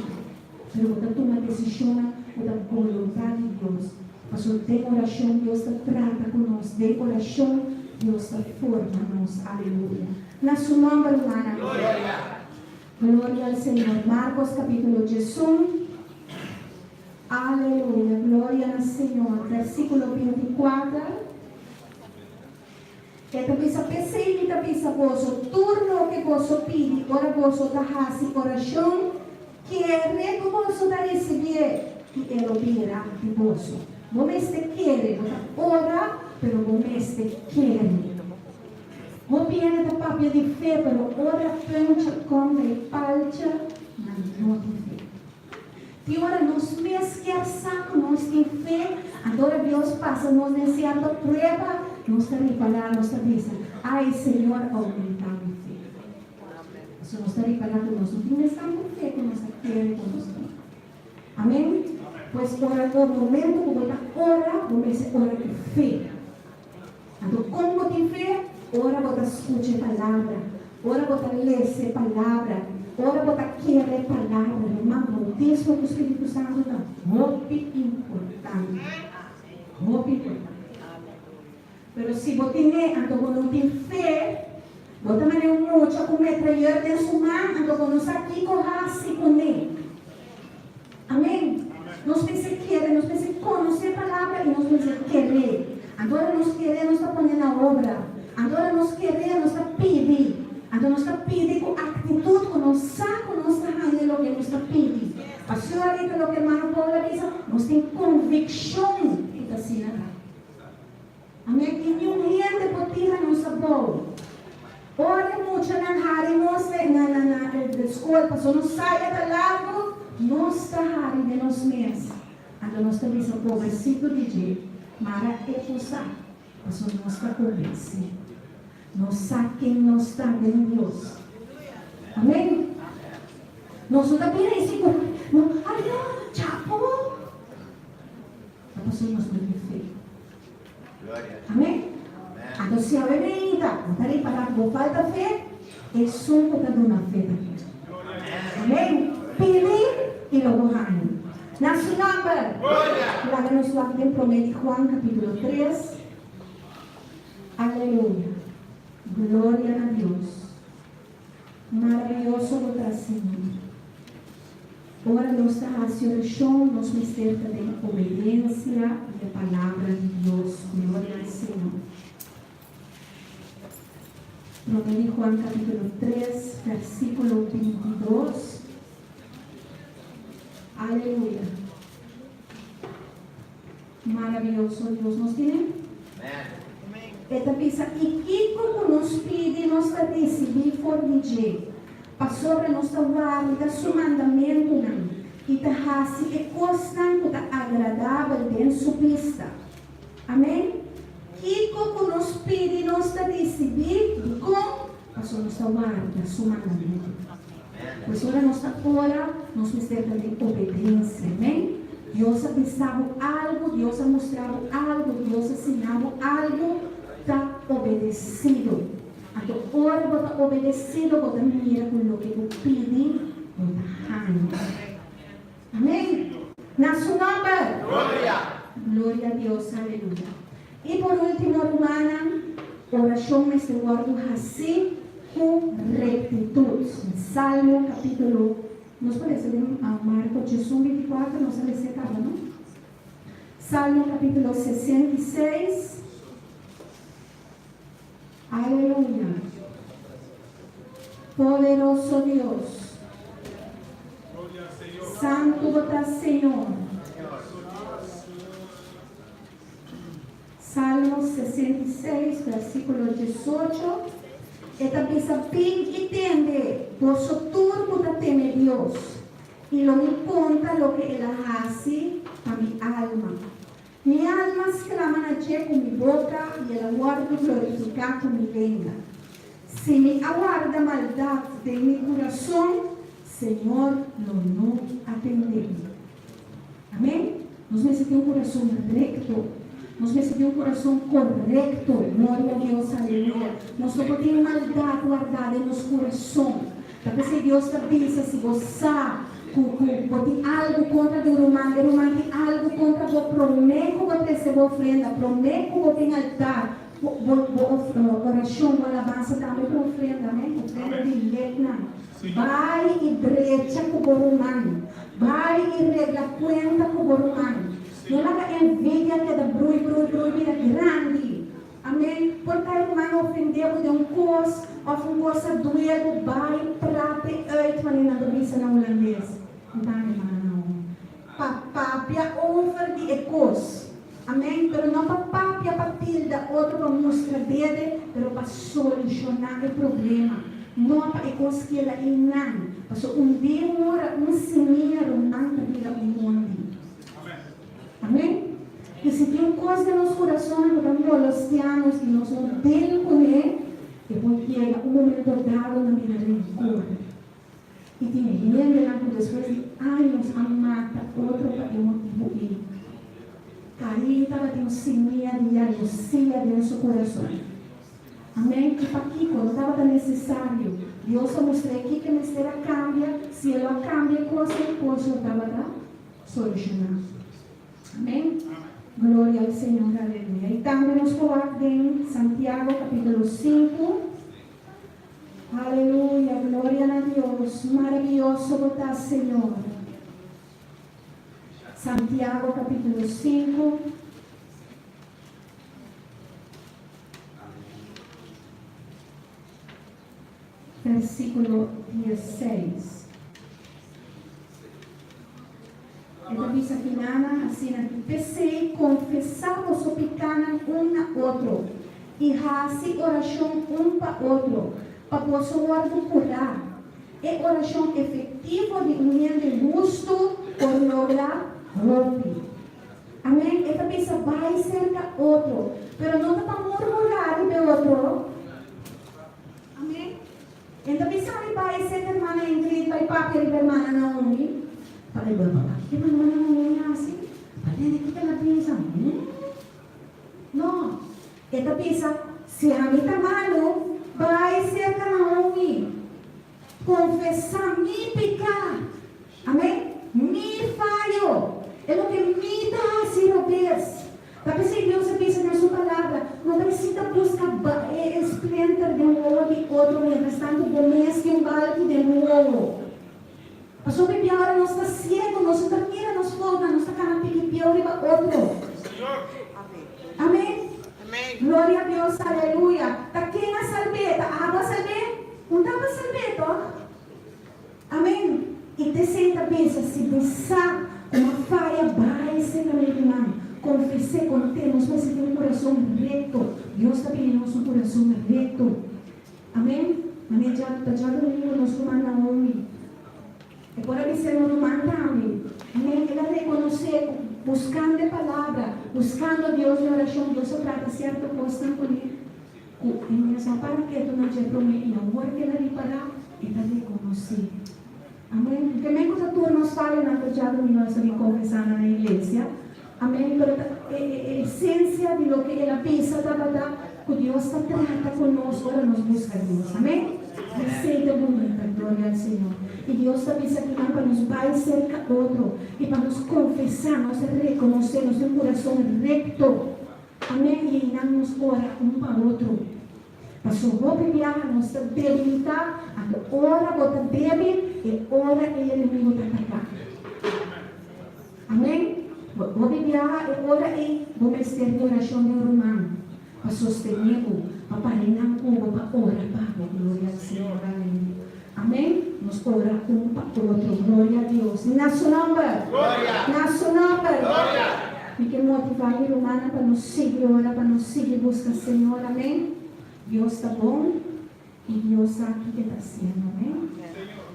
pero bo ta tuma desishonnan ku ta boluntat di Dios, pasobra den orashon Dios ta trata ku nos, den orashon Dios ta forma nos. Aleluya. Na su nòmber, rumannan. Gloria. Gloria al Señor. Marcos capítulo diesun. Aleluya, gloria na Señor. Versíkulo 24. E ta bisa, P'esei mi ta bisa boso, tur loke boso pidi ora boso ta hasi orashon, kere ku boso ta risibié, i e lo bira di boso. Bo mester kere, bo ta ora, pero bo mester kere. Hopi hende ta papia di fe, pero ora puncha kòm na e palcha, nan no tin fe. Tin ora nos mes kier sa ku nos tin fe, anto ora Dios pasa nos den sierto prueba, nos ta ripará, nos ta bisa, Ai, Señor, oumentá mi fe. Pasobra nos ta ripará ku nos no tin mes tantu fe ku nos ta kere ku nos tin. Amen? Pues ora ku momento ku bo ta ora, bo mester ora ku fe. Anto kon bo tin fe? Ora bo ta skucha e palabra, ora bo ta lesa e palabra, ora bo ta kere e palabra. Ruman, boutismo ku Spiritu Santu ta hopi importante. Hopi importante. Pero si bo tin'é anto bo no tin fe, bo ta manera un mucha ku metrayèr den su man anto bo no sa kiko hasi kuné. Amen. Nos mester kere, nos mester konosé e palabra i nos mester keré. Anto ora nos keré nos ta pone na obra. Anto ora nos keré nos ta pidi. Anto nos ta pidi ku aktitut ku nos sa ku nos ta haña loke nos ta pidi. Pasó ahorita loke hermano Paul a bisa, nos tin konvikshon ku ta asina ta. Amen. I niun hende por tira nos abou. Ora e muchanan hari nos na na na e skol pasobra nos saya ta largu, nos ta hari den nos mes. Anto nos ta bisa pobrecito di dje, mara e por sa, pasobra nos ta konvensí. Nos sa ken nos ta den Dios. Amen. Nos no ta bira esi ku no, ay no, chapo. Ta pasobra nos no tin fe. Amén. Anto si awe meinta bo ta ripará ku bo falta fe, esun ku ta duna fe ta kere. Amén. Pidi i lo bo haña. Na su nòmber. Laga nos wak den Promé di Juan kapítulo tres. Aleluya. Gloria na Dios. Maraviyoso bo ta, Señor. Ora nos ta hasi orashon, nos mester ta den obedensia di e Palabra di Dios. Gloria al Señor. Promé di Juan kapítulo tres, versíkulo 22. Aleluya. Maraviyoso Dios nos tene. E ta bisa, I kiko ku nos pidi nos ta risibí for di dje, pasobra nos ta warda su mandamentunan i ta hasi e kosnan ku ta agradabel den su bista. Amèn. Kiko ku nos pidi nos ta risibí, dikon? Pasobra nos ta warda su mandamentunan. Pues ora nos ta ora, nos mester ta den obedensia. Amèn. Dios a bisa bo algu, Dios a mustra bo algu, Dios a siña bo algu, ta obedesido. Anto ora bo ta obedesido, bo ta mira ku loke bo pidi, bo ta haña. Amèn. Na su nòmber. Gloria! Gloria a Dios, aleluya. I por último, rumannan, orashon mester wòrdu hasí ku rektitut. Salmo kapítulo, nos por lesa den Marko 11, 24, nos a lesa e kaba, no? Salmo kapítulo 66. Aleluya. Poderoso Dios. Santu bo ta, Señor. Salmo 66, versíkulo 18, e ta bisa, Bin i tende, boso tur ku ta teme Dios, i lo mi konta loke el a hasi pa mi alma. Mi alma sklama na dje ku mi boka, i el a wòrdu glorifiká ku mi lenga. Si mi a warda maldat den mi kurason, Señor lo no atendé mi. Amén. Nos mester tin un kurason rekto. Nos mester tin un kurason korekto. Gloria a Dios, aleluya. Nos no por tin maldat wardá den nos kurason. Ta p'esei Dios ta bisa, si bo sa ku ku bo tin algu kontra di un ruman, e ruman tin algu kontra bo, promé ku bo trese bo ofrenda, promé ku bo bin altar, bo bo bo orashon, bo alabansa tambe ta ofrenda, amén, ofrenda di lepnan. Bai i drecha ku bo ruman. Bai i regla kuenta ku bo ruman. No laga envidia keda brui, brui, brui bira grandi. Amén. Por ta e ruman a ofendé bo den un kos òf un kos a duel bo, bai prate uit, manera nan ta bisa na hulandes. Nta hermano. Pa papia over di e kos. Amén. Pero no pa papia pa tilda otro pa mustra dede, pero pa solushoná e problema. No pa e kos keda einan. Paso un dia ora un simia ruman ta bira un mondi. Amén. I si tin un kos den nos kurasonnan ku ta molestiá nos i nos no deal kuné, e por yega un momento dado na bira renkor. I tin hendenan ku despues di años a mata otro pa e motibu ei. Cain tabatin un simia di yalosia den su kurason. Amèn. I pakiko no tabata nesesario? Dios a mustr'é kiko e mester a kambia. Si e lo a kambia e kos ei, kos lo tabata solushoná. Amèn. Gloria al Señor. Aleluya. I tambe nos por wak den Santiago kapítulo sinku. Aleluya, gloria na Dios, maraviyoso bo ta Señor. Santiago capítulo 5. Versículo 16. E ta bisa kinanan asina ki, P'esei, konfesá boso pikánan un na otro, i hasi orashon un pa otro, pa boso wòrdu kurá. E orashon efektivo di un hende hustu por logra hopi. Amèn. E ta bisa bai serka otro, pero no ta pa murmurá riba e otro. Amèn. E ta bisa mi bai serka hermana Ingrid bai papia riba hermana Naomi. Pa e baba, Pakiko hermana Naomi hasi? Pa tende kiko el a bisa. Hmm. No. E ta bisa, Si ami ta malu, bai serka Naomi. Konfesá mi piká. Amén. Mi fayo. E loke mi ta hasi robes. Ta p'esei Dios a bisa den su Palabra, No ta sinta buska e splinter den wowo di otro mientras tantu bo mes tin un balki den bo wowo. Pasobra e bia ora nos ta siego, nos no ta mira nos foutnan, nos ta kana piki pieu riba otro. Amen. Gloria a Dios, aleluya. Ta ken a salb'é? Ta abo a salb'é? Un tabata salb'é, tòg? Amen! I t'esei ta bisa, si bo sa ku a faya, bai serka mi ruman, konfes'é, kont'é. Nos mester tin un kurason rekto. Dios ta pidi nos un kurason rekto. Amen! Manera dja ta djadumingu nos ruman Naomi, e por a bis'é no ruman tambe. Amen! El a rekonosé ku buskando e palabra, buskando Dios den orashon, Dios a trata sierto kosnan kuné. Ku e mes a para ketu na dje promé i awor ke el a ripará, e ta rekonosé. Amèn. Ke men ku ta tur nos fayonan ta djadumingo nos ta bin konfesá nan na iglesia. Amèn. Pero ta e e esensia di loke el a bisa tabata ku Dios ta trata ku nos ora nos buska Dios. Amèn. Esei ta bunita. Gloria al Señor. I Dios ta bisa kinan pa nos bai serka otro i pa nos konfesá, nos rekonosé, nos tin un kurason rekto. Amén i einan nos ora un pa otro. Paso hopi biaha nos ta debilitá, anto ora bo ta débil e ora e enemigo ta ataká. Amén. Hopi biaha e ora ei bo mester di orashon di un ruman pa sostené bo, pa para einan ku bo, pa ora pa bo. Gloria al Señor. Aleluya. Amén. Nos ora un pa otro. Gloria a Dios. Na su nomber. Na su nomber. Mi ke motivá mi rumannan pa nos sigui ora, pa nos sigui buska Señor. Amén. Dios ta bon i Dios sa kiko e ta hasiendo. Amén.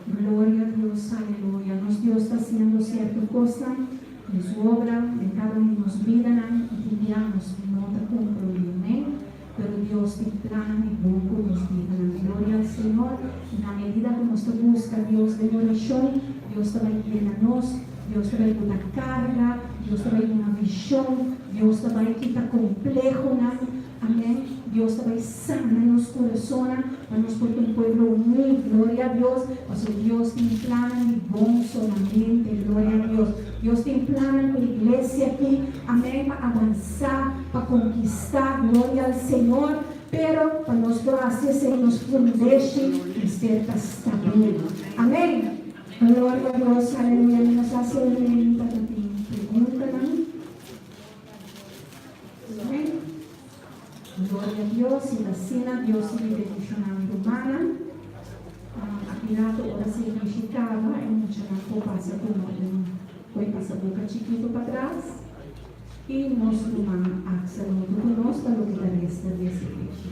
Gloria a Dios. Aleluya. Nos Dios ta hasiendo sierto kosnan den su obra, den kada un di nos bidanan i tin bia nos no ta komprondé. Amén. Pero Dios tin plan di bon ku nos bidanan. Gloria al Señor. I na medida ku nos ta buska Dios den orashon, Dios ta bai yena nos, Dios ta bai buta karga, Dios ta bai duna vishon, Dios ta bai kita komplehonan. Amèn. Dios ta bai sana nos kurasonnan pa nos por ta un pueblo uní. Gloria a Dios. Pasobra Dios tin plannan di bon solamente. Gloria a Dios. Dios tin plannan ku iglesia aki. Amèn. Pa avansá, pa konkistá. Gloria al Señor. Pero pa nos por hasi esei nos fundeshi mester ta stabil. Amèn. Gloria a Dios, aleluya. Nos hace un tin preguntanan. Amèn. Gloria a Dios, i asina Dios sigui bendishoná mi rumannan. Aki rato ora sirbishi kaba e muchanan por pasa tuma un koe pasaboka chikitu patras i nos ruman Axel huntu ku nos pa loke ta resta di e sirbishi.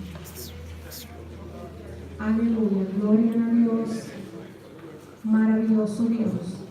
Aleluya, gloria na Dios, maravioso Dios.